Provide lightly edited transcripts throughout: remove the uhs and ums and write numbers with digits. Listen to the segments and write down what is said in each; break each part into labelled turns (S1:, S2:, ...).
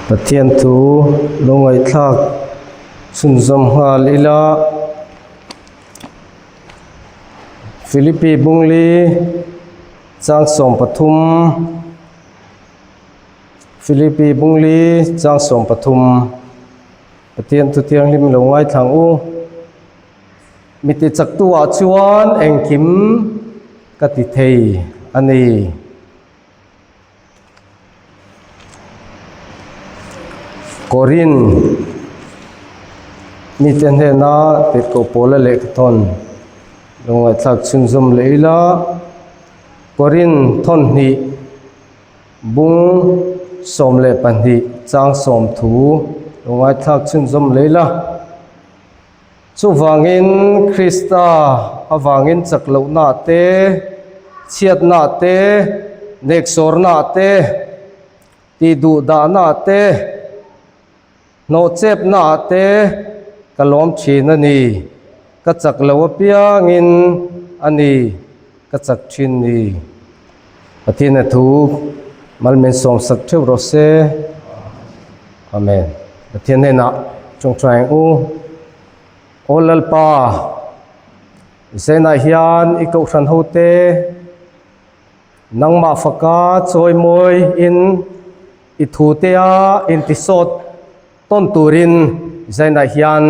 S1: Pathian thu lo ngaihthlak chhunzawm nghal ila Philippi Bungli chang 13 Philippi Bungli chang 13 Pathian thu thianghlim lo ngaithlang u. Mi ti chaktu ah chuan engkim ka ti thei a ni. Korin mite hnena tirhkoh pawla lehkhathawn lo ngaihthlak chhunzawm leh ila Korin thawn hnih bung 12 chang sawm thu lo ngaihthlak chhunzawm leh ila. Chuvangin Krista avangin chak lohna te, chhiatna te, neksawrna te, tihduhdahna te, hnawhchepna te ka lawm thin a ni. Ka chak lo apiangin a ni ka chak thin ni. Pathian a thu mal min sawmsak theuh rawh se. Amen. Pathian hnenah tawngtai ang u. Aw Lalpa, Zainah hian i kohhran ho te nangmah faka chawimawi in i thu te a intisawt tawn turin Zainah hian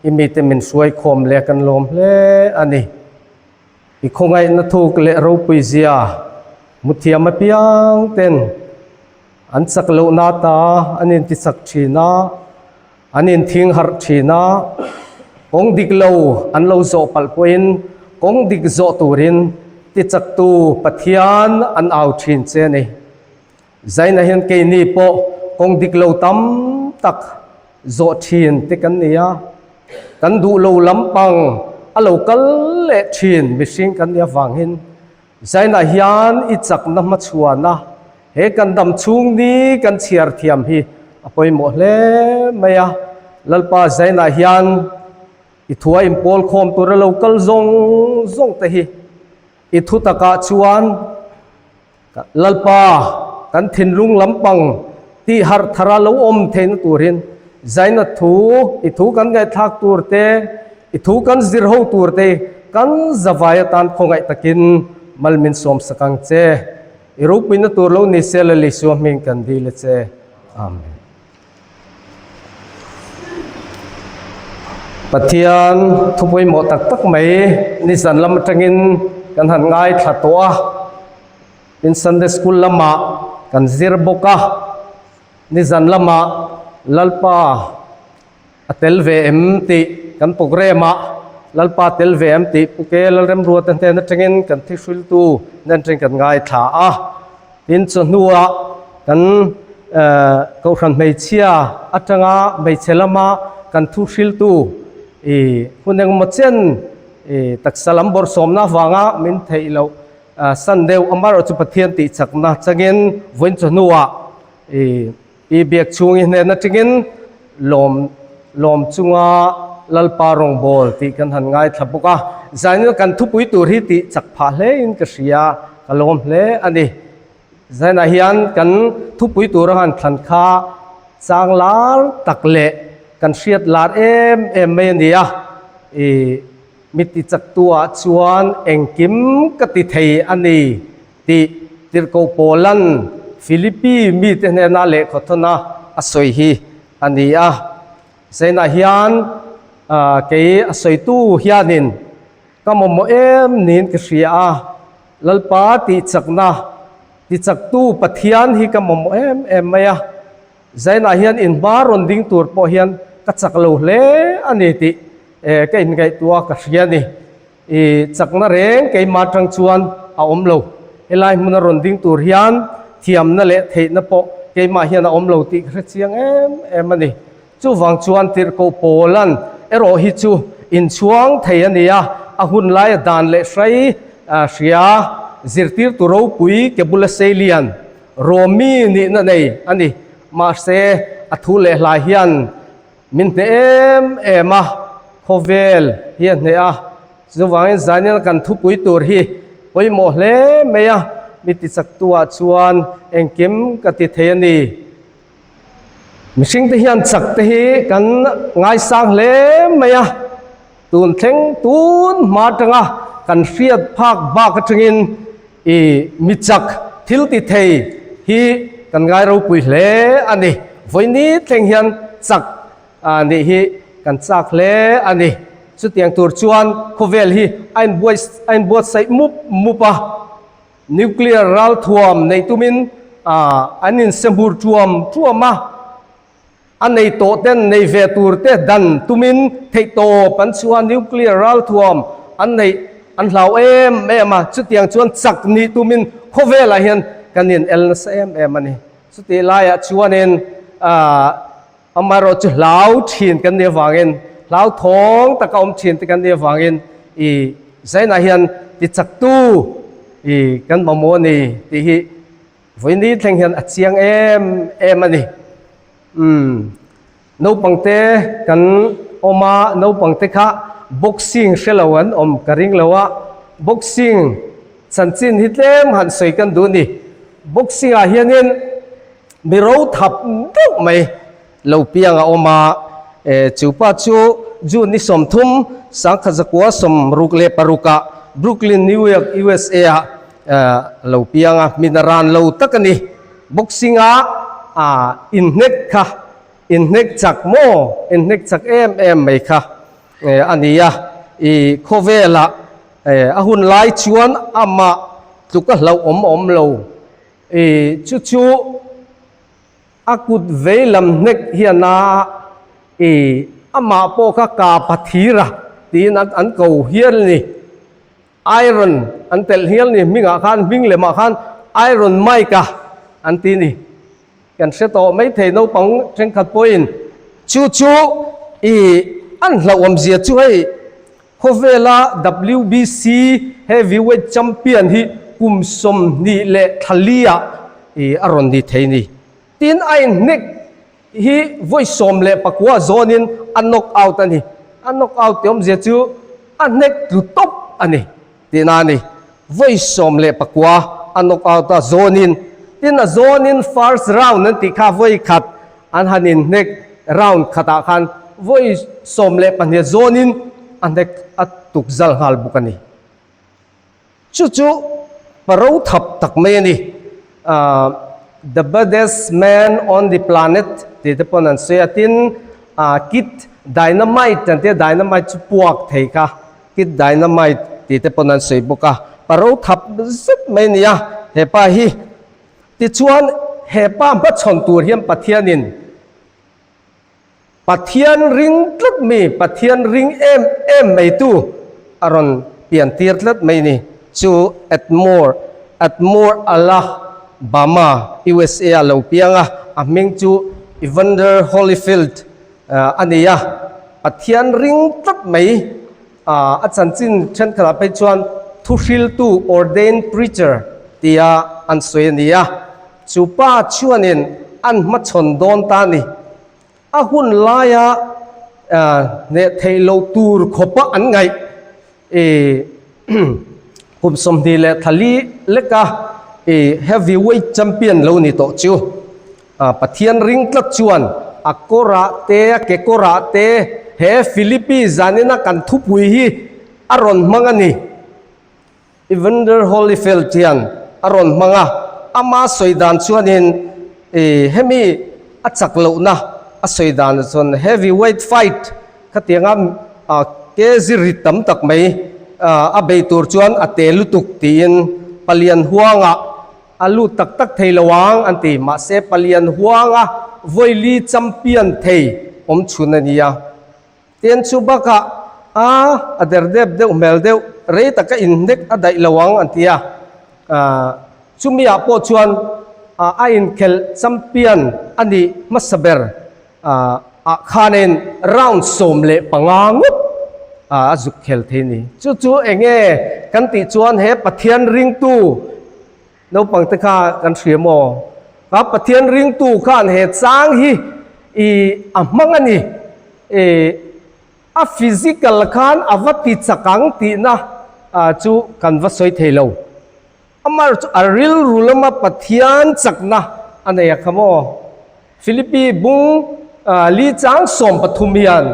S1: i mite min hruai khawm leh kan lawm hle a ni. I khawngaihna thuk leh ropui zia muthiam apiang ten an chak lohna ta an intichak thin a, an inthing harh thin a, kawng dik lo an lo zawh palh pawhin kawng dik zawh turin tichaktu Pathian an au thin che a ni. Zaina hian keini pawh kawng dik lo tam tak zawh thin te kan ni a, kan duh lo lampang a lo kal leh thin mihring kan nih avangin Zaina hian i chakna hmachhuan a, he kan dam chhung ni kan chhiar thiam hi a pawimawh hle mai a. Lalpa Zaina hian i thua inpawl khawm tura lo kal zawng zawng te hi i thu takah chuan Lalpa, kan thinlung lampang tih harh thara lo awm theihna turin zaina thu, i thu kan ngaihthlak tur te, i thu kan zir ho tur te kan zavai atan khawngaih takin mal min sawm sak ang che. I ropuina tur lo ni se Lal Isua hming kan dil a che. Amen. Pathian thu pawimawh tak tak mai nizan lam atangin kan han ngaithla tawh a, tin Sunday School lamah kan zir bawk a, nizan lamah Lalpa a tel ve em tih kan programme ah Lalpa tel ve em tih Pu Ke Lalremruata hnen atangin kan thihriltu hnen atangin kan ngaithla a. Tin chawhnuah kan Kohhran hmeichhia atanga hmeichhe lama kan thu hriltu i hun engmaw chen i taksa lam bawrhsawmna avanga min theih loh san deuh amaherawhchu Pathian tih chakna changin vawiin chawhnuah i I biak chhung i hnen atangin lawm lawm chunga Lalpa rawngbâwl tih kan han ngaithla bawk a. Zanin kan thupui tur hi tih chak phah hlein ka hria, ka lawm hle a ni. Zainah hian kan thupui tur a han thlan kha chang lar tak leh kan hriat lar em em mai a ni a. I mi ti chaktuah chuan engkim ka ti thei a ni. Tih Tirhkoh Paula'n Philippi mite hnena lehkhaw thawna a sawi hi a ni a. Zainah hian kei a sawitu hianin ka mamawh em niin ka hria a, Lalpa tihchakna tichaktu Pathian hi ka mamawh em em mai a. Zainah hian inhma rawn ding tur pawh hian ka chak lo hle a ni tih ka inngaihtuah ka hria a ni. I chakna reng keimah atang chuan a awm lo. Helai hmuna rawn ding tur hian thiamna leh theihna pawh keimah hian a awm lo tih ka hre chiang em em a ni. Chuvang chuan Tirhkoh Paula'n erawh hi chu inchhuang thei a ni a, a hun laia dan leh hrai hria zirtirtu ropui ke bula seilian Rawmi nihna nei a ni. Mahse, a thu leh hlai hian Min hneh em em a, khawvel hi a hneh a, chuvangin zanin kan thupui tur hi pawimawh hle mai a, mi tichaktuah chuan engkim ka ti thei a ni. Mihring te hian chak te hi kan ngaisang hle mai a, tun thleng tun hma atanga kan hriat phak bak atangin i mi chak thil ti thei hi kan ngai ropui hle a ni. Vawiini thleng hian chak nih hi kan chak hle a ni. Chutiang tur chuan khawvel hi a a inbuatsaih mup mup a. Nuclear ralthuam neih tumin an insehmur tuam tuam a, a nei tawh ten nei ve tur te dan tumin theihtawp an chhuah a, nuclear ralthuam an neih an hlau em em a, chutiang chuan chak nih tumin khawvelah hian kan in el nasa em em a ni. Chutih laiah chuanin Amaherawh chu hlau thin kan nih avangin, hlau thawng taka awm thin te kan nih avangin i zainah hian tichaktu i kan mamawh a ni tih hi vawiini thleng hian a chiang em em a ni. Umm naupangte kan awm a, naupangte kha boxing hre lo an awm ka ring lo a, boxing chanchin hi tlem han sawi kan duh a ni. Boxing ah hianin Mi ro thap deuh mai lo piang a awm a, chu pa chu June ni 30, 1966 ah Brooklyn, New York, USA ah lo piang a, mi naran lo tak a ni. Boxing ah inhnek kha, inhnek chak maw, inhnek chak em em mai kha a ni a, i khawvelah a hun lai chuan amah tluk a hlauhawm a awm lo. I chu chu a kut vei lam hnek hian a i amah pawh kha ka pathira tiin an an ko hial a ni. Iron an telh hial a ni hmingah khan hming lemah khan Iron Mike a an ti a ni. Kan hre tawh maithei naupang thenkhat pawhin chu chu i an hlauhawmzia chu hei Khawvela WBC Heavyweight Champion hi kum 24 ah a rawn ni thei ni. Tin, a inhnek hi vawi 19 zawnin a knock out a ni. A knock out tih awmzia chu a hnek tlu tawp a ni tihna a ni. Vawi 19 a knock out a zawnin. Tin, a zawnin first round an tih kha vawi khat An han inhnek round khatah khan vawi 12 zawnin a hnek a tuk zal nghal bawk a ni. Chu chu paro thap tak mai a ni. The baddest man on the planet tih te pawn an sawi a, tin Kid Dynamite an tia, Dynamite chu puak thei kha, Kid Dynamite tih te pawn an sawi bawk a, paro thap zet mai a ni a hepa hi. Tichuan, he pa hmachhawn tur hian Pathianin Pathian ring tlat mi, Pathian ring em em maitu a rawn pian tir tlat mai ni. Chu Atmore, Atmore, Alabama, USA a lo piang a, a hming chu Evander Holyfield a ni a. Pathian ring tlat mai A chanchin thenkhatah phei chuan thuhriltu, ordained preacher, tia an sawi a ni a. Chu pa chuanin an hmachhawn dawn ta a ni. A hun laia hneh theih loh tur khawpa an ngaih i kum 24 leka i heavyweight champion lo ni tawh chu. Pathian ring tlat chuan a kawrah te, a kekawrah te he Philippi zanina kan thupui hi a rawn hmang a ni. Evander Holyfield hian a rawn hmang a, ama sawi dan chuanin hemi a chak lohna a sawi dan chuan heavyweight fight khatianga kg rit tam tak mai a bei tur chuan a te lutuk tiin palian huangah A lut tak tak thei lo ang an ti. Mahse palian huanga vawili champion thei awm chhun a nia. Tin chu bakah a a derdep deuh hmel deuh rei taka inhnek a daih lo ang an ti a. Chumi ah pawh chuan a inkhelh champion a nih hmasa ber ah khanin round 15 ngawt a zuk khel thei a ni. Chu chu eng nge kan tih chuan he Pathian ringtu naupang te kha kan hria maw? Kha Pathian ringtu khan he chang hi i a hmang a ni. I a physical khan a va ti chak ang tihna chu kan va sawi thei lo. Amah chu a rilru lama Pathian chakna a nei a kha maw? Philippi bung li chang 13 hian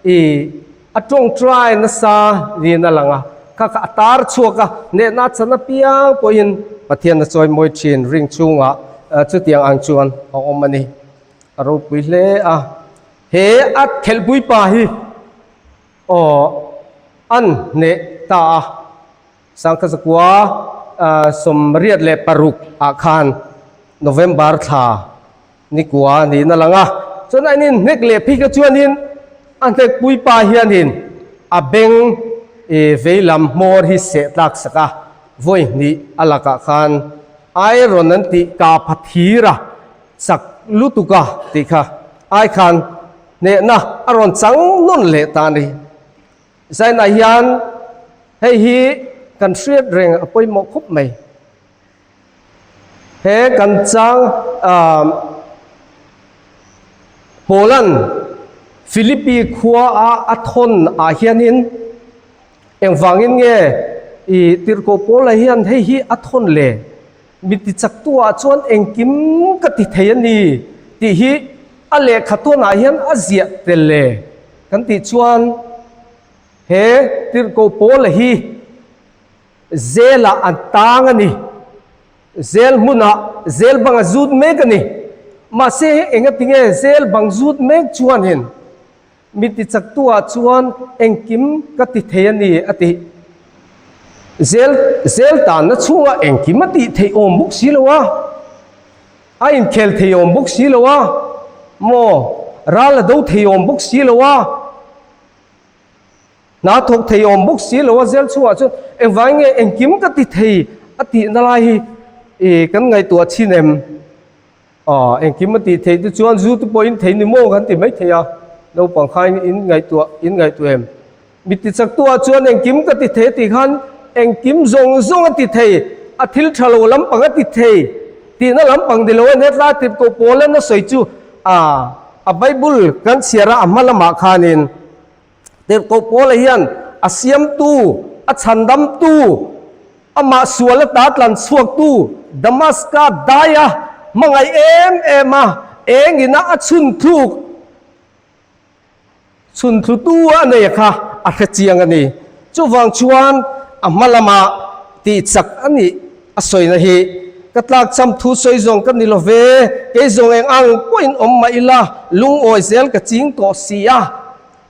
S1: i a tawngtai nasa niin a lang a, kha kha a tar chhuak a, hnehna chan apiang pawhin Pathian a chawimawi thin ring chungah chutiang ang chuan a awm a ni. A ropui hle a, he a khelhpui pa hi aw an hneh ta a. Sangkazakua 86 ah khan November thla nikua niin a lang a, chuan a in hnek leh phei kha chuanin a hnekpui pa hianin a beng veilam hmawr hi seh tlak sak a, vawi hnih a lakah khan iron an tih kapha thir a chak lutuk a tih kha ai khan hnehna a rawn chang nawn leh ta a ni. Zainah hian hei hi kan hriat reng a pawimawh khawp mai. He kan chang Paula'n Philippi khua a a thawn ah hianin engvangin nge i tirhkoh Paula hian hei hi a thawn le? Mi tichaktu ah chuan engkim ka ti thei a ni tih hi a lehkha tawnah hian a ziah tel le kan tih chuan he tirhkoh Paula hi Zelah an tang a ni. Zel hmunah zel bang a zut mek a ni. Mahse engatinge zel bang zut mek chuanin Mi tichaktuah chuan engkim ka ti thei a ni, a ti. Zel zel tanna chhungah engkim a tih theih awm bawk si lo a, a inkhel thei awm bawk si lo a, maw ral a do thei awm bawk si lo a, hna thawk thei awm bawk si lo a zel chhungah chuan engvangin nge engkim ka ti thei a tihna lai hi ih kan ngaihtuah thin em? Aw, engkim a tih theih te chuan zu te pawh in thei ni maw kan ti mai thei a, naupang kha in in ngaihtuah in ngaihtuah em? Mi ti chak tu ah chuan engkim ka ti thei a tih khan engkim zawng zawng a ti thei, a thil tha lo lampang a ti thei tihna lampang ni lo a ni a, tlai tirh koh pawl a na sawi chu a a Bible kan chhiar a a hma lamah khanin tirh koh pawl ah hian a siamtu a chhandamtu Amah sual ata tlan chhuaktu Damaska daia hmangaih em em a, eng ina a chhun thluk chhun thlutu a nei kha a hre chiang a ni. Chuvang chuan a hma lamah tih chak a nih a sawina hi ka tlak cham thu sawi zawng ka ni lo ve, kei zawng eng ang pawhin awm mah ila lungawi zel ka ching tawh si a.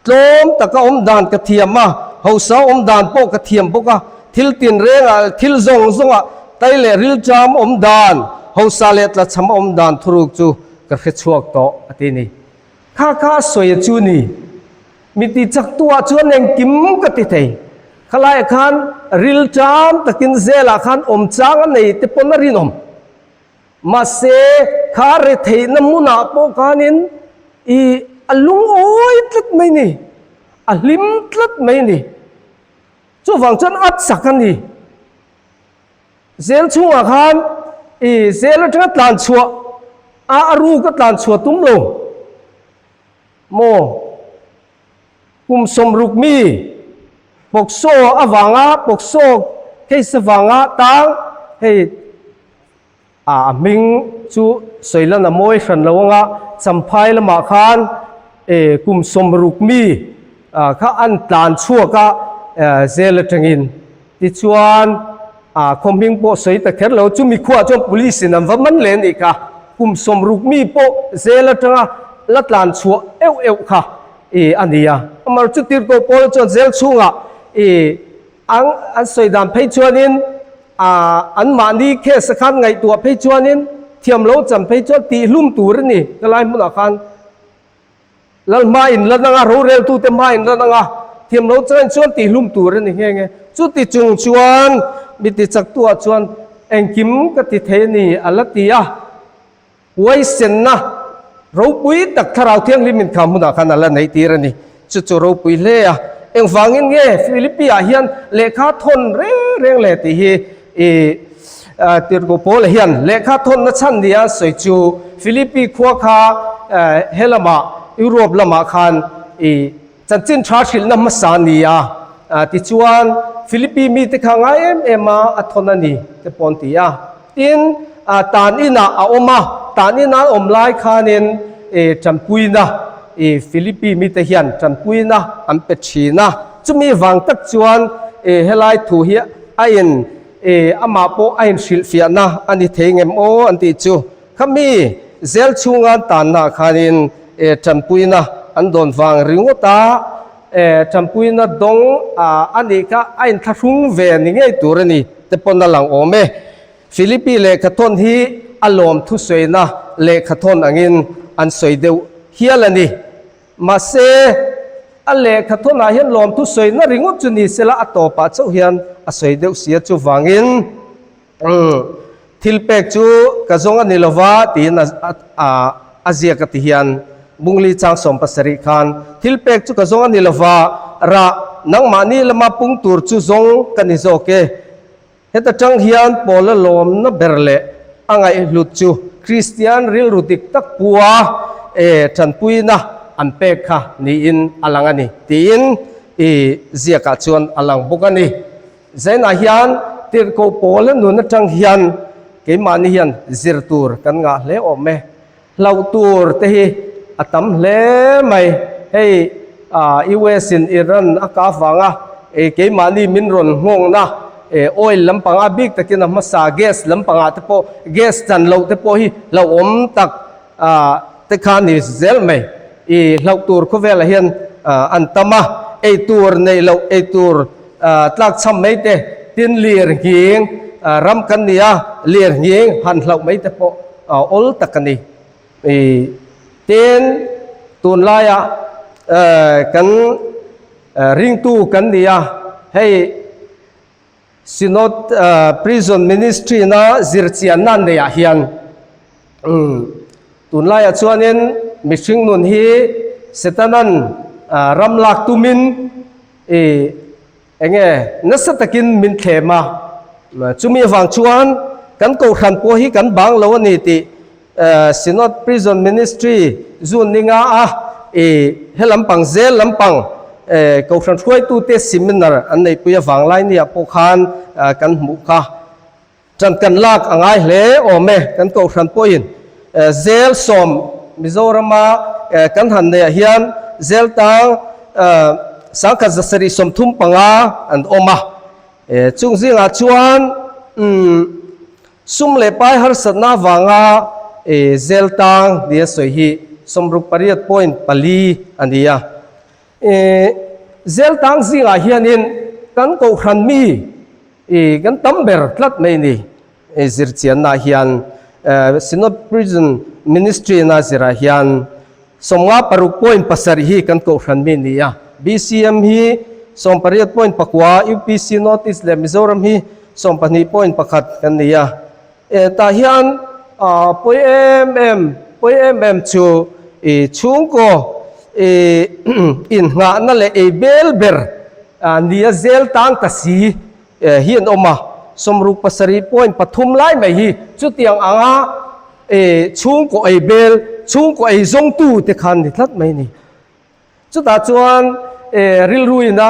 S1: Tlawm taka awm dan ka thiam a, hausa awm dan pawh ka thiam bawk a, thil tinrengah, thil zawng zawngah tai leh rilṭam awm dan, hausa leh tlachham awm dan thuruk chu ka hre chhuak tawh, a ti ni. Kha kha a sawi a chu ni. Mi ti chaktuah chuan engkim ka ti thei. Khalaiah khan rilṭam takin zelah khan awm chang a nei te pawn a rinawm. Mahse, kha retheihna hmunah pawh khanin i a lungawi tlat mai ni, a hlim tlat mai ni. Chuvang chuan a chak a ni. Zel chhungah khan i zel atanga tlan chhuah a a ruk a tlan chhuah tum lo maw? Kum 60 mi pawksaw avanga pawksaw case avanga tang hei A hming chu sawilan a mawi hran lo anga Champhai lamah khan kum 60 mi kha an tlan chhuak a zel atangin tichuan khaw hming pawh sawi ta kher lo chumi khuaah chuan police in an va man leh a nih kha kum 60 mi pawh zel atanga la tlan chhuah euh euh kha a ni a amar chu tirhkoh pawl chuan zel chhungah Ang an sawi dan phei chuanin ah anmahni case a khan ngaihtuah phei chuanin thiam lo chan phei chuan tihhlum tur a ni ka lai hmunah khan lal hma in la nang a roreltute hma in la nang a thiam lo chan chuan tihhlum tur a ni nghe nghe chuti chung chuan mi tichaktuah chuan engkim ka ti thei a ni a la ti a. Huaisenna ropui tak Thlarau Thianghlim in kha hmunah khan a la neih tir a ni. Chu chu ropui hle a. Engvangin nge Philippi-ah hian lehkha thawn reng reng le tih hi i Tirhkoh Paula hian lehkha thawnna chhan nia an sawi chu Philippi khua kha he lamah Europe lamah khan i Chanchin tha hrilhna hmasa a ni a, tichuan Philippi mite kha ngai em em a, a thawn a ni te pawh an ti a. Tin, tan inah a awm a, Tahni nan awm lai khanin tanpuina Philippi mite hian tanpuina an pe thin a. Chumi vang tak chuan helai thu hi a in amah pawh a inhrilhfiahna a ni thei ngem aw an tih chu. Khami zel chhunga an tannaah khanin tanpuina an dawn vang ringawt a, tanpuina dawng a nih kha a inthlahrung ve ni ngei tur a ni te pawn a lang awm e. Philippi lehkhathawn hi a lawm thusawiina lehkhathawn angin an sawi deuh hial a ni. Mahse, a lehkhathawnah hian lawm thusawiina ringawt chu ni sela a tawpah chauh hian a sawi deuh si a, chuvangin thil pek chu ka zawng a ni lova tiin a ziak a ti hian Bungli chang 70 khan thil pek chu ka zawng a ni lova, rah nangmahni lama pung tur chu zawng ka ni zawk e. Heta tang hian Paula lawmna ber leh a ngaihhlut chu Kristian rilru dik tak pua e tanpuina an pek kha niin a lang a ni tiin i ziakah chuan a lang bawk a ni. Zainah hian Tirhkoh Paula nun atang hian keimahni hian zir tur kan ngah hle awm e. Hlauh tur te hi a tam hle mai. Hei US in Iran a kah avanga keimahni min rawn nghawngna oil lampang a bik takin a hmasa gas lampangah te pawh gas chan loh te pawh hi hlauhawm tak te kha a ni zel mai. I hlauh tur khawvelah hian an tam a, ei tur neih loh ei tur tlak chham mai te tin lir nghing ram kan ni a, lir nghing han hlauh mai te pawh awl tak a ni. I tin tunlaia kan ringtu kan ni a, hei Synod Prison Ministry na zirchianna neiah hian tunlaiah chuanin mihring nun hi Setanan ram lak tumin i Enge nasa takin min thlem a, chumi avang chuan kan kohhran pawh hi kan bang lo a ni tih Synod Prison Ministry June ni nga a i he lampang zel lampang kohhran hruaitute seminar an neihpui avang lai nia pawh khan kan hmuh kha. Ṭan kan lak a ngai hle awm e, kan kohhran pawhin zel sawm Mizorama kan han neih ah hian zel tang sangkhat zasarih 35 an awm a, chung zingah chuan sum leh pai harsatna avanga zel tang nia sawi hi 68.4 a ni a. Zel tang zingah hianin kan kohhran mi I kan tam ber tlat mai ni. I zirchianna hian Synod Prison Ministry na zirah hian 56.7 hi kan kohhran mi ni a. BCM hi 18.9, UPC North East leh Mizoram hi 12.1 kan ni a. Tah hian pawi em em pawi em em chu i chhungkaw i inngahna leh ei bel ber nia zel tang ta si hi an awm a, 67.3 lai mai hi chutiang anga chhungkaw ei bel chhungkaw ei zawngtu te khan ni tlat mai a ni. Chutah chuan rilruina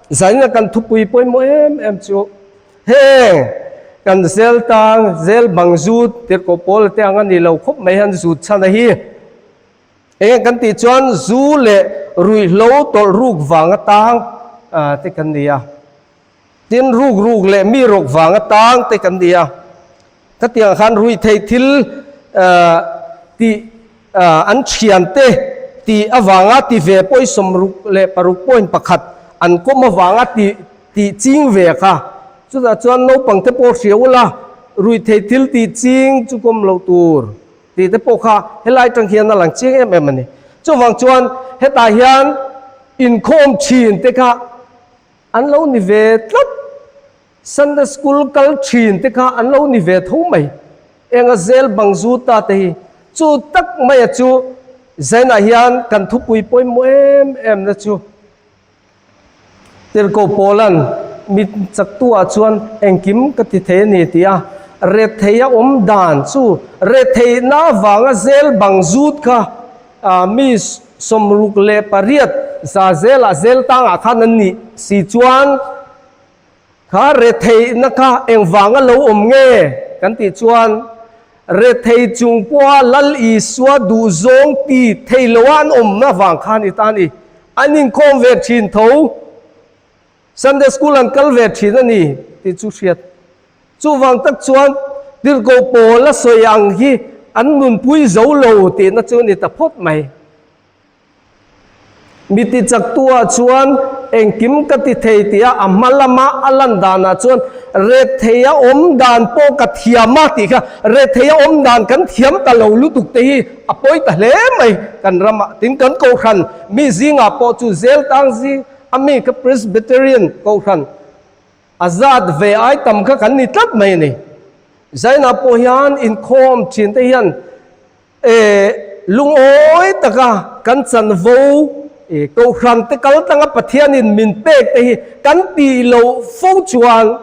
S1: zaina kan thupui pawimawh em em chu heng kan zel tang zel bang zut tirhkoh pawl te ang a ni lo khawp mai hian zut chhan a hi. Enge kan tih chuan zu leh ruihhlo tawlh ruk vang atang te kan ni a. Tin ruk ruk leh mi rawk vang atang te kan ni a. Khatiang khan ruihtheih thil tih an thiante tih avanga ti ve pawh 66.1 an kawm avanga tih tih ching ve kha. Chutah chuan naupang te pawh hria ula ruihtheih thil tih ching chu kawm loh tur tih te pawh kha helai tang hian a lang chiang em em a ni. Chuvang chuan hetah hian inkhawm thin te kha an lo ni ve tlat. Sunday school kal thin te kha an lo ni ve tho mai. Enga zel bang zu ta te hi. Chu tak maia chu Zainah hian kan thupui pawimawh em em na chu Tirhkoh Paula'n mi chaktu ah chuan engkim ka ti thei a ni tih a rethei a awm dan chu retheihna avanga zel bang zut kha mi 68 za zelah zel tangah khan an nih si chuan Kha retheihna kha engvanga lo awm nge kan tih chuan Rethei chung pawha Lal Isua duhzawng ti thei loa an awmna vang kha a ni ta a ni. An inkhawm ve thin tho. Sunday school an kal ve thin a ni tih chu hriat. Chuvang tak chuan tirhkoh pawl a sawi ang hi an nunpui zo lo tihna chu a ni ta phawt mai. Mi tichaktuah chuan engkim ka ti thei tia a hma lama a lan danah chuan retheia awm dan pawh ka thiam a tih kha retheia awm dan kan thiam ta lo lutuk te hi a pawi ta hle mai kan ramah. Tin kan kohhran mi zingah pawh chu zel tang zing a mi kha Presbyterian kohhran a zat ve ai tam kha kan ni tlat mai a ni. Zainah pawh hian inkhawm thin te hian E, lungawi taka kan chanvo e, Kohhran te kal tanga Pathianin min pek te hi kan tih loh fo chuan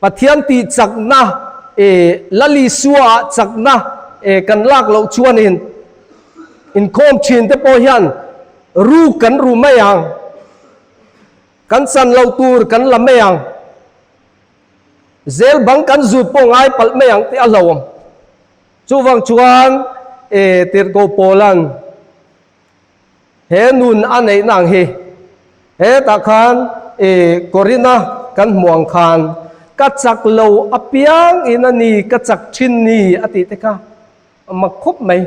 S1: Pathian tih chakna e, Lal Isua-ah chakna e, kan lak loh chuanin inkhawm thin te pawh hian ruk kan ru mai ang, kan chan loh tur kan la mai ang. Zel bang kan zut pawh ngai palh mai ang tih a hlauhawm. Chuvang chuan e Tirhkoh Paula'n he nun a neihna ang hi hetah khan e Korinth-a kan hmuh ang khan ka chak lo apiang in a ni ka chak thin ni a tih te kha a mak khawp mai.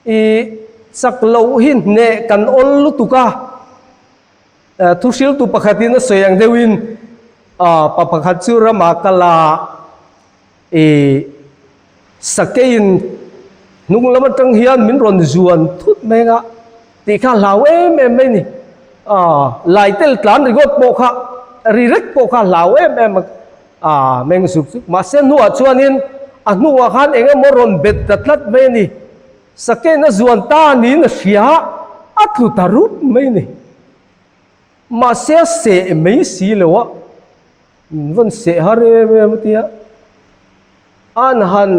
S1: I chak loh hi hneh kan awl lutuk a, thuhriltu pakhatin a sawi ang deuhin pa pakhat chu ramah kal a, I sakeiin hnung lam atang hian min rawn zuan thut mai anga tih kha hlau em em mai ni. Aaa lai tel tlan ringawt pawh kha ri rek pawh kha hlau em em a aaa meng zuk zuk. Mahse hnuah chuanin a hnuah khan eng emaw rawn bet ta tlat mai a ni. Sakeiin a zuan ta niin a hria a tlu ta rup mai a ni. Mahse a seh mai si lo a. Min vawn seh har em em a tia, an han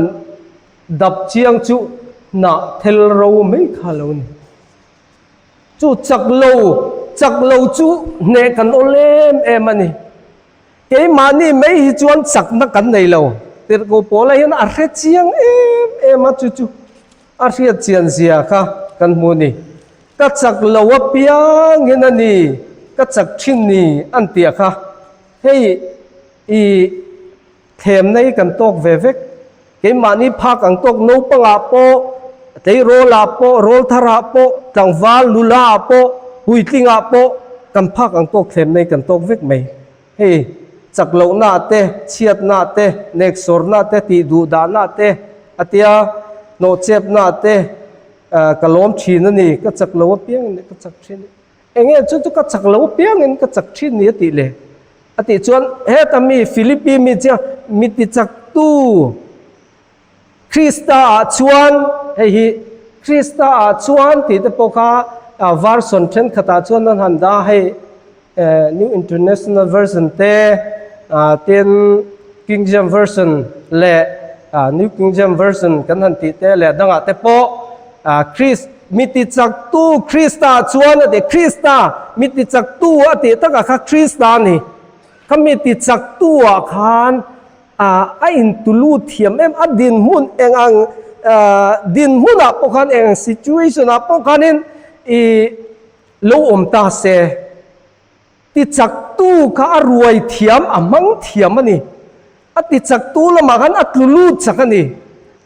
S1: dap chiang chu hnah thel ro mai kha lo ni. Chu chak lo, chak lo chu hneh kan awl em em a ni. Keimahni mai hi chuan chakna kan nei lo. Tirhkoh Paula hian a hre chiang em em a, chu chu a hriat chian zia kha kan hmu a ni. Ka chak lo apiangin a ni, ka chak thin ni an tih kha. Hei i thlemna hi kan tawk ve vek. Keimahni phak ang tawk naupangah pawh, tleirawlah pawh, rawltharah pawh, tlangval nulaah pawh, puitlingah pawh kan phak ang tawk thlemna hi kan tawk vek mai. Hei chak lohna te, chhiatna te, neksawrna te, tihduhdahna te a tia, hnawhchepna te ka lawm thin a ni, ka chak lo apiangin ka chak thin. Enge chu chu ka chak lo apiangin ka chak thin ni a tih le? A tih chuan heta mi Philippi mi chiang mi ti chaktu Krista ah chuan hei hi Krista ah chuan tih te pawh kha version thenkhatah chuan an han dah a hei New International Version te tin King James Version leh New King James Version kan han tih te leh dangah te pawh Christ Mi tichaktu Krista chuan a ti, Krista, mi tichaktu a tih takah kha Krista a ni. Kha mi tichaktu ah khan a intulu thiam em, a dinhmun eng ang dinhmun ah pawh khan eng ang situation ah pawh khanin i lo awm ta se. Tichaktu kha a ruai thiam, a hmang thiam a ni. A tichaktu lamah khan a tlu lut chak a ni.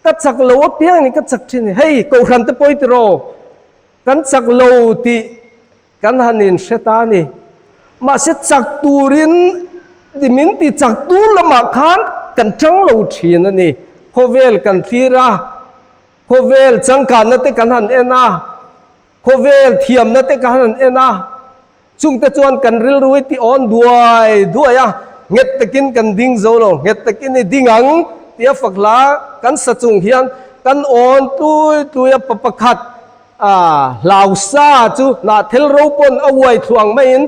S1: Ka chak lo apiang in ka chak thin a ni. Hei, Kohhran te pawh i ti rawh, kan chak lo tih kan han inhre ta a ni. Mahse chak turin min tichaktu lamah khan kan tang lo thin a ni. Khawvel kan thlir a, khawvel changkanna te kan han en a, Khawvel thiamna te ka han en a, chungte chuan kan rilru hi ti awn duai duai a, nghet takin kan ding zo lo, nghet takin i ding ang tia fak hla kan sa chung hian kan awn tlui tlui a, pa pakhat a hlau sa chu hnahthel ro pawn a uai thluang maiin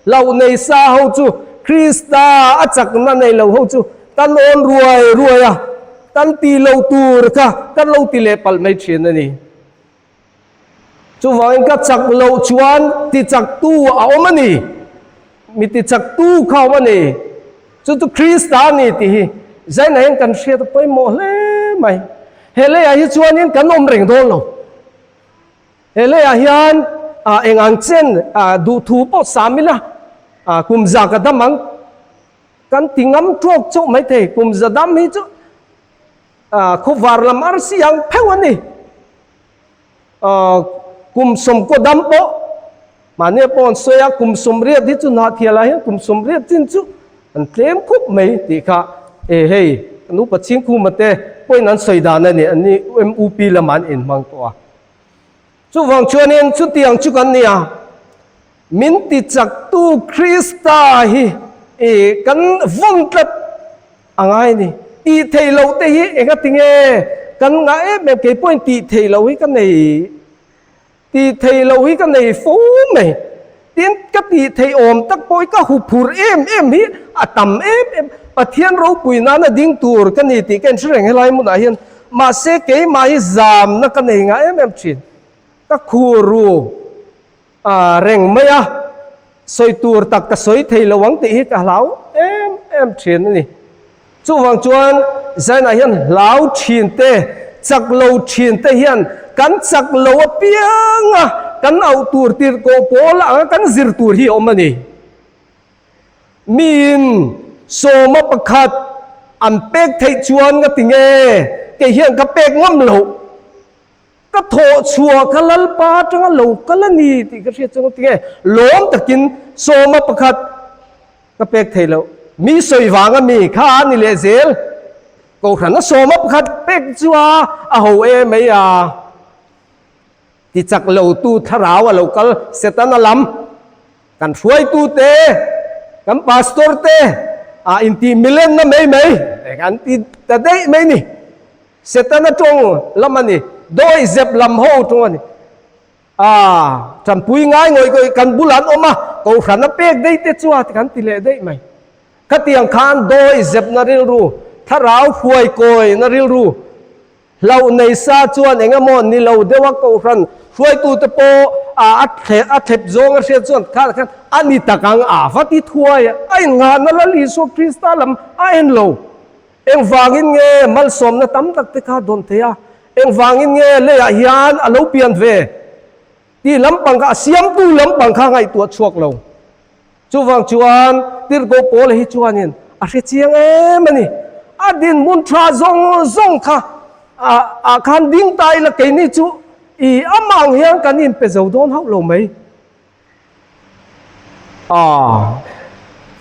S1: hlauh nei sa ho chu Krista a chakna nei lo ho chu kan awn ruai ruai a, kan ti lo tur kha kan lo ti leh palh mai thin a ni. Chuvangin ka chak loh chuan tichaktu a awm a ni. Mi tichaktu kha a awm a ni. Chu chu Krista a ni tih hi Zaina hian kan hriat a pawimawh hle mai. He leiah hi chuanin kan awm reng dawn lo. He leiah hian eng ang chen duhthu pawh sam ila kum za ka dam ang kan ti ngam tawk chauh mai thei. Kum za dam hi chu khawvar lam arsi ang pheuh a ni. Kum sawmkaw dam pawh mahni pawh an sawi a, kum 80 hi chu Hnahthialah hian kum 80 chin chu an tlem khup mai tih kha e hei kan upa Chhingkhuma te pawhin an sawi dan a ni, an ni MUP lamah an inhmang tawh a. Chuvang chuanin chutiang chu kan ni a, min tichaktu Krista hi kan vawn tlat A ngai ni. Tih theih loh te hi enga tinge kan ngah em em, kei pawhin tih theih loh hi ka nei, tih theih loh hi ka nei fo mai. Tin, ka tih theih awm tak pawh hi ka huphurh em em hi a tam em em. Pathian ropui nana ding tur ka ni tih ka inhre reng helai hmunah hian. Mahse, keimah hi zamna ka nei ngah em em thin. Ka khur ru. A reng mai a, sawi tur tak ka sawi thei lo ang tih hi ka hlau em em thin a ni. Chuvang chuan Zainah hian hlau thin te, chak lo thin te hian kan chak lo apiang a, kan auh tur tirhkoh pawl anga kan zir tur hi a awm a ni. Miin sawma pakhat an pek theih chuan nga ti nge kei hian ka pek ngam loh. Ka thawh chhuah kha Lalpa atanga lo kal a ni tih ka hriat chuan tinge lawm takin sawma pakhat ka pek thei loh. Mi sawi vanga mi kha a ni leh zel. Kohhran a sawma pakhat pek chu a a ho e mai a. Tichak lo tu thlarau a lo kal Setana lam kan hruaitu te kan pastor te a intih milenna mai mai an ti ta daih mai ni. Setana tawng lam a ni, dawihzep lam ho tawng a ni. A, tanpui ngai ngawih ngawih kan bulah an awm a, kohhran a pek daih te chu a ti kan ti leh daih mai. Khatiang khan dawihzepna rilru, thlarau hruaikawina rilru, hlauh nei sa chuan eng emaw ni lo deuha kohhran hruaitute pawh a a thlep zawng a hriat chuan kha khan a ni tak ang a va ti thuai a, a innghahna Lal Isua Krista lam a en lo. Engvangin nge malsawmna tam tak te kha dawn thei a? Engvangin nge leiah hian a lo pian ve? Tih lampang kha, a siamtu lampang kha ngaihtuah chhuak lo. Chuvang chuan Tirhkoh Paula hi chuanin a hre chiang em a ni. A dinhmun tha zawng zawng kha ah khan ding ta ila keini chu i amah ang hian kan inpe zo dawn hauh lo mai. A,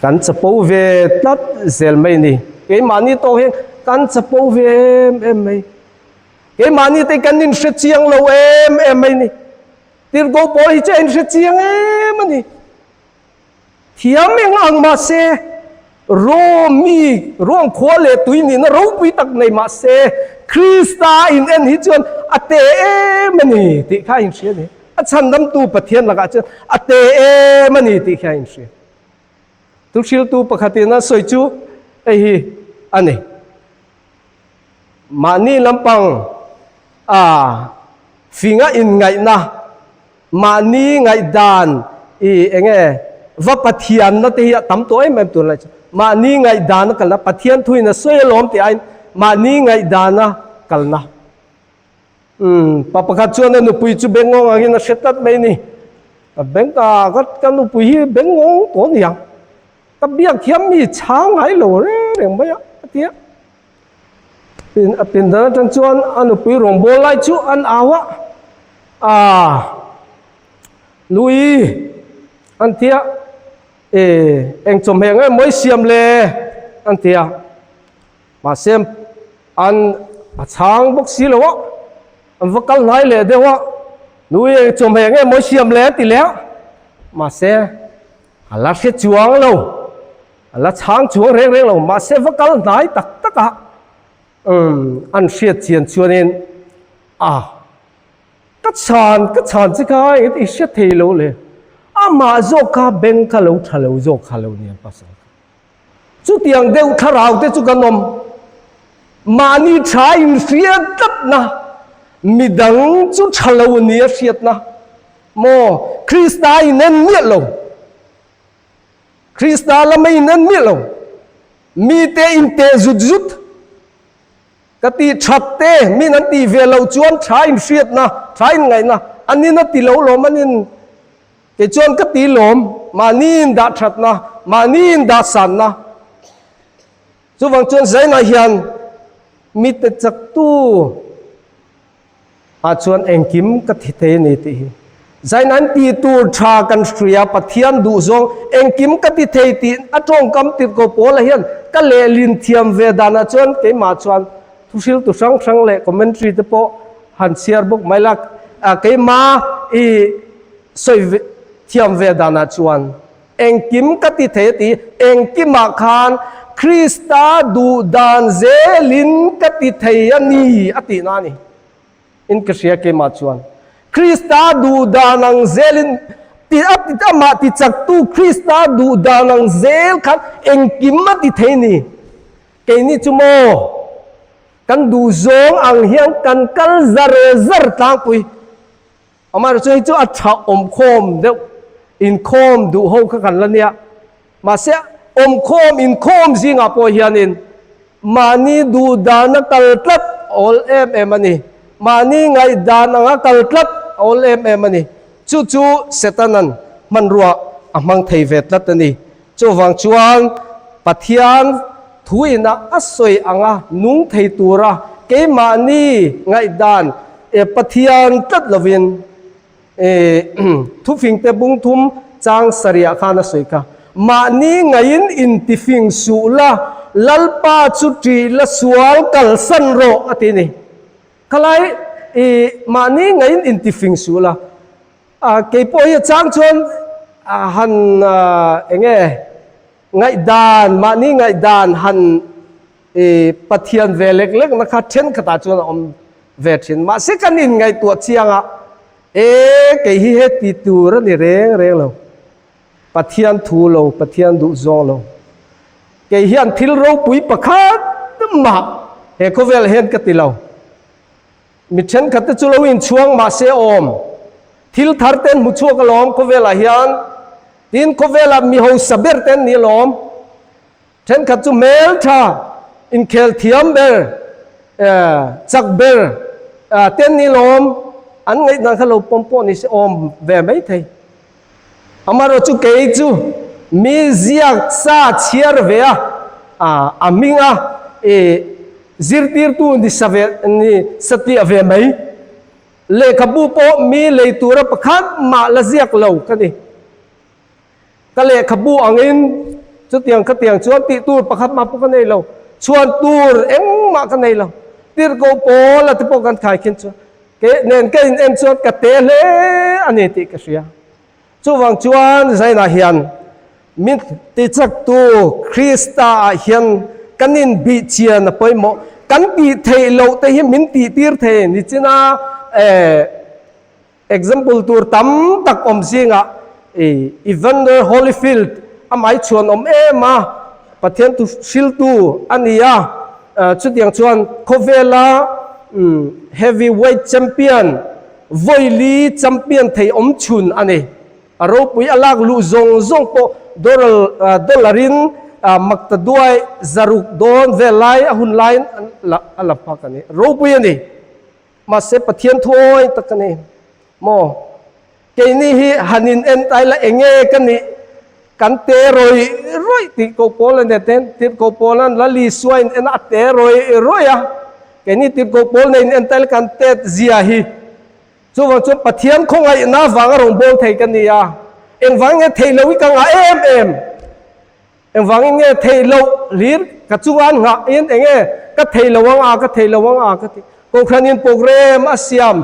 S1: kan chapo ve tlat zel mai ni. Keimahni tawk hian kan chapo ve em em mai. Keimahni te kan inhre chiang lo em em mai ni. Tirhkoh pawl hi chu a inhre chiang em a ni. Thiam eng ang mahse, Rom mi, Rom khua leh tui nihna ropui tak nei mahse, Krista in en hi chuan a te em a ni tih kha a inhria a ni. A chhandamtu Pathian lakah chuan a te em a ni tih kha a inhria. Thuhriltu pakhatin a sawi chu hei hi a ni. Mahni lampang a finga inngaihna Mahni ngaihdan i enge va Pathianna te hi a tam tawh em em tunlai chu. Mahni ngaihdana kalna, Pathian thuin a sawi alawm tih aiin mahni ngaihdana kalna. Umm, pa pakhat chuan a nupui chu bengngawng angin a hre tlat mai ni. Ka beng ka, ka nupui hi bengngawng tawh aniang. Ka biak thiam mi chhang ngai lo reng reng mai a, a ti a. A pindan atang chuan a nupui rawngbâwl lai chu an au a, Aaa, Nui, an ti a, E, eng chawhmeh nge mawi siam le? an ti a. Mahse, an a chhang bawk si lo a, an va kal hnai leh deuh a, Nui, eng chawhmeh nge mawi siam le? an ti leh a. Mahse, a la hre chuang lo. A la chhang chuang reng reng lo, mahse va kal hnai tak tak a, umm an hriat chian chuanin a ka chhan ka chhan che kha engtin i hre thei lo le, amah zawk kha beng kha lo tha lo zawk kha lo nia pasal kha. Chutiang deuh thlarau te chu kan awm, mahni tha inhriat tlatna, midang chu tha lo nia hriatna maw Krista inen miah lo. Krista lama in en miah lo. Mite in teh zut zut. Ka tih that te, min an tih ve loh chuan tha in hriatna, tha in ngaihna, an in a ti lo lawm an in kei chuan ka ti lawm, mahni in dah thatna, mahni in dah sanna. Chuvang chuan zainah hian mite chaktu ah chuan engkim ka thi thei a ni tih hi. Zain an tih tur tha kan hria Pathian duh zawng engkim ka ti thei tih a tawngkam tirhko Paula hian ka lehlin thiam ve danah chuan keimah chuan thuhriltu hrang hrang leh commentary te pawh han chhiar bawk mai la keimah i sawi thiam ve danah chuan Engkim ka ti thei a ti, engkimah khan Krista duh dan zelin ka ti thei a ni a tihna a ni. In ka hria keimah chuan Krista duh dan ang zelin ti a ti amah ti chaktu Krista duh dan ang zel khan engkim a ti thei ni. Keini chu maw kan duh zawng ang hian kan kal zar zar tlangpui. Amaherawhchu hei chu a tha awmkhawm deuh inkhawm duh ho kha kan la nia. Mahse awmkhawm inkhawm zingah pawh hianin mahni duh dana kal tlat awl em em a ni. Mahni ngaihdan anga kal tlat awl em em a ni. Chu chu Setanan hmanrua a hmang thei ve tlat a ni. Chuvang chuan Pathian thuina a sawi anga nung thei tura keimahni ngaihdan Pathian tlat lovin thufingte bungthum chang sarih khan a sawi kha. Mahni ngaiin intifing suh la, Lalpa chu ṭih la sual kalsan rawh a ti a ni. Khalai mahni ngaiin intifing suh la. A kei pawh hi a chang chuan han eng nge ngaihdan mahni ngaihdan han i Pathian ve lek lek na kha thenkhatah chuan a awm ve thin. Mahse kan inngaihtuah chiang a, e kei hi heti tur a ni reng reng lo. Pathian thu lo, Pathian duh zawng lo. Kei hian thil ropui pakhat mah he khawvel hian ka ti lo. Mi thenkhat te chu lo inchhuang mah se awm. Thil thar te an hmu chhuak alawm khawvelah hian. Tin, khawvelah mi hausa ber te an ni alawm. Thenkhat chu hmel tha, inkhel thiam ber, chak ber te an ni alawm. An ngaihdan kha lo pawm pawh ni se awm ve mai thei. Amaherawh chu kei chu mi ziak sa chhiar ve a, a hminga zirtirtu ni sa ve ni satliah ve mai. Lehkhabu pawh mi lei tura pakhat mah la ziak lo ka ni. Ka lehkhabu angin chutiang khatiang chuan tih tur pakhat mah pawh ka nei lo, chhuan tur engmah ka nei lo. Tirhkoh pawl a te pawh kan khaikhin chuan Ke nen ka in en chuan ka te hle a ni tih ka hria. Chuvang chuan Zainah hian min tichaktu Krista ah hian kan inbih chian a pawimawh. Kan tih theih loh te hi min tih tir thei ni china example tur tam tak awm zingah Evander Holyfield amah hi chhuan awm em a, Pathian thu hriltu a ni a. Chutiang chuan khawvela heavy weight champion, vawili champion thei awm chhun a ni. A ropui a lak luh zawng zawng pawh dollar in makta duai zaruk dawn vel lai a hun laiin a la phak a ni. Ropui a ni. Mahse Pathian thuawi tak a ni maw? Keini hi han in en tai la enge ka nih kan te rawih rawih tih ko pawl a nia ten tirhkoh pawl an Lal Isua in en a te rawih rawih a keini tirhkoh pawl nei in en tai la kan tet zia hi chuvang chuan Pathian khawngaihna vanga rawngbâwl thei ka ni a engvang nge theih loh hi ka ngah em em engvangin nge theih loh hlir ka chunga an nghah in enge ka thei lo ang a ka thei lo ang a ka ti kohhranin program a siam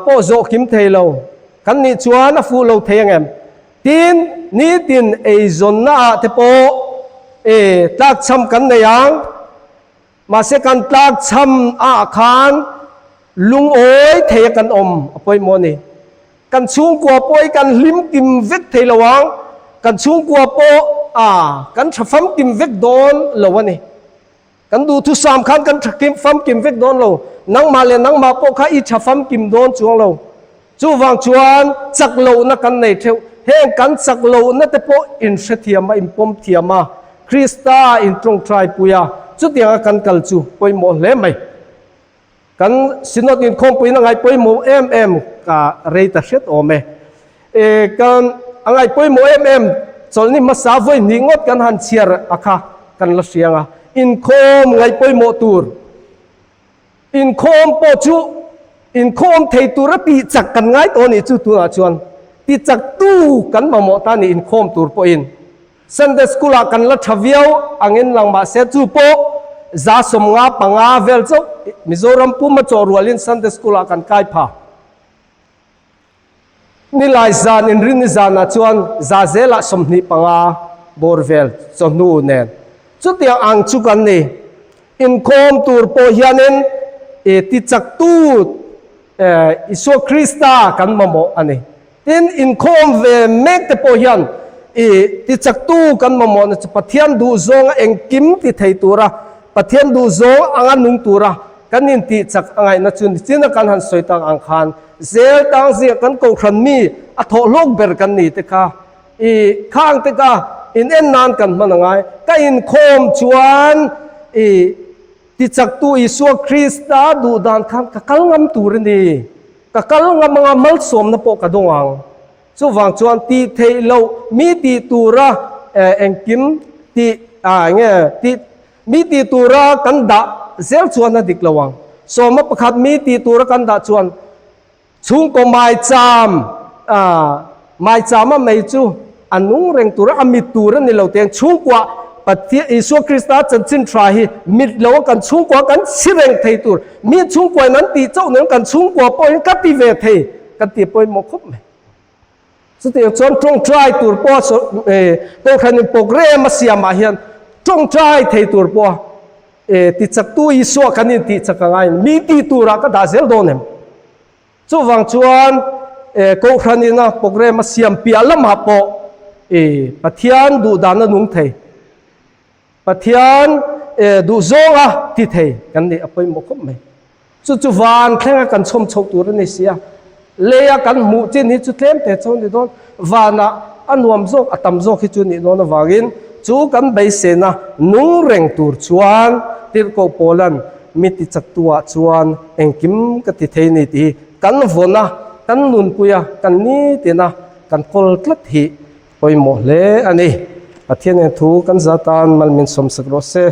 S1: pawh zawh kim thei lo kan nih chuan a fuh lo thei ang em? Tin, nitin eizawnna ah te pawh e tlakchham kan nei ang. Mahse kan tlakchham ah khan lungawi thei a kan awm a pawimawh a ni. Kan chhungkua pawh hi kan hlim kim vek thei lo ang, kan chhungkua pawh a kan tha famkim vek dawn lo a ni. Kan duhthusam khan kan tha kim famkim vek dawn lo. Nangmah leh nangmah pawh kha i tha famkim dawn chuang lo. Chuvang chuan chak lohna kan nei theuh. Heng kan chak lohna te pawh inhrethiam a, inpawm thiam a, Krista in tawngtai pui a. Chutianga kan kal chu pawimawh hle mai. Kan Synod inkhawmpuiin a ngaih pawimawh em em ka rei ta hriat awm e. E, kan a ngaih pawimawh em em chawlhni hmasa vawi hnih ngawt kan han chhiar a kha kan la hriang a. Inkhawm ngaih pawimawh tur, inkhawm pawh chu inkhawm thei tura tih chak kan ngai tawh a nih chu tunah chuan ti chaktu kan mamawh ta a ni inkhawm tur pawhin. Sunday School ah kan la tha viau angin lang mahse chu pawh 95 vel chauh Mizoram puma chaw rualin Sunday School ah kan kai pha. Nilai zan inrinni zanah chuan za zelah 25 bawr vel chawhnu nen chutiang ang chu kan ni. Inkhawm tur pawh hianin i tichaktu Isua Krista kan mamawh a ni. Tin, inkhawm ve mek te pawh hian i tichaktu kan mamawhna chu Pathian duhzawnga engkim ti thei tura, Pathian duhzawng anga nung tura kan intihchak a ngaihna chu ni china kan han sawi tak ang khan zel tang zingah kan kohhran mi a thawhhlawk ber kan ni te kha i khang te kha in en nan kan hman a ngai. Ka inkhawm chuan i tichaktu Isua Krista duhdan khan ka kal ngam tur a ni. Ka kal ngam anga malsawmna pawh ka dawng ang. Chuvang chuan tih theih loh mi tih tura engkim tih ah enge tih mi tih tura kan dah zel chuan a dik lo ang. Sawma pakhat mi tih tura kan dah chuan chhungkaw maicham ah maichama mei chu A nung reng tura a mit tur a ni lo teng chhungkua Pathian Isua Krista chanchin tha hi mit lo a kan chhungkua kan chhi reng thei tur mi chhungkua in an tih chauh nen kan chhungkua pawh in ka ti ve thei kan ti pawimawh khawp mai. Chutiang chuan tawngtai tur pawh kohhran in program a siam ah hian tawngtai thei tur pawh ti chaktu Isua kan in tih chak angai mi tih turah ka dah zel dawn em? Chuvang chuan Kohhran ina program a siam piah lamah pawh Pathian duhdan a nung thei, Pathian duhzawnga ti thei kan nih a pawimawh khawp mai. Chu chu van thlenga kan chhawm chhoh tur a ni si a, leia kan hmuh chin hi chu tlem te chu a ni dawn, vanah a nuam zawk a tam zawk hi chu nih dawn avangin chu kan beisena nung reng tur chuan Tirhkoh Paula'n Mi ti chaktuah chuan engkim ka ti thei ni tih hi kan vawn a, kan nunpui a, kan nitin a, kan kawl tlat hi pawimawh hle a ni. Pathian eng thu kan za tan mal min sawmsak rawh se.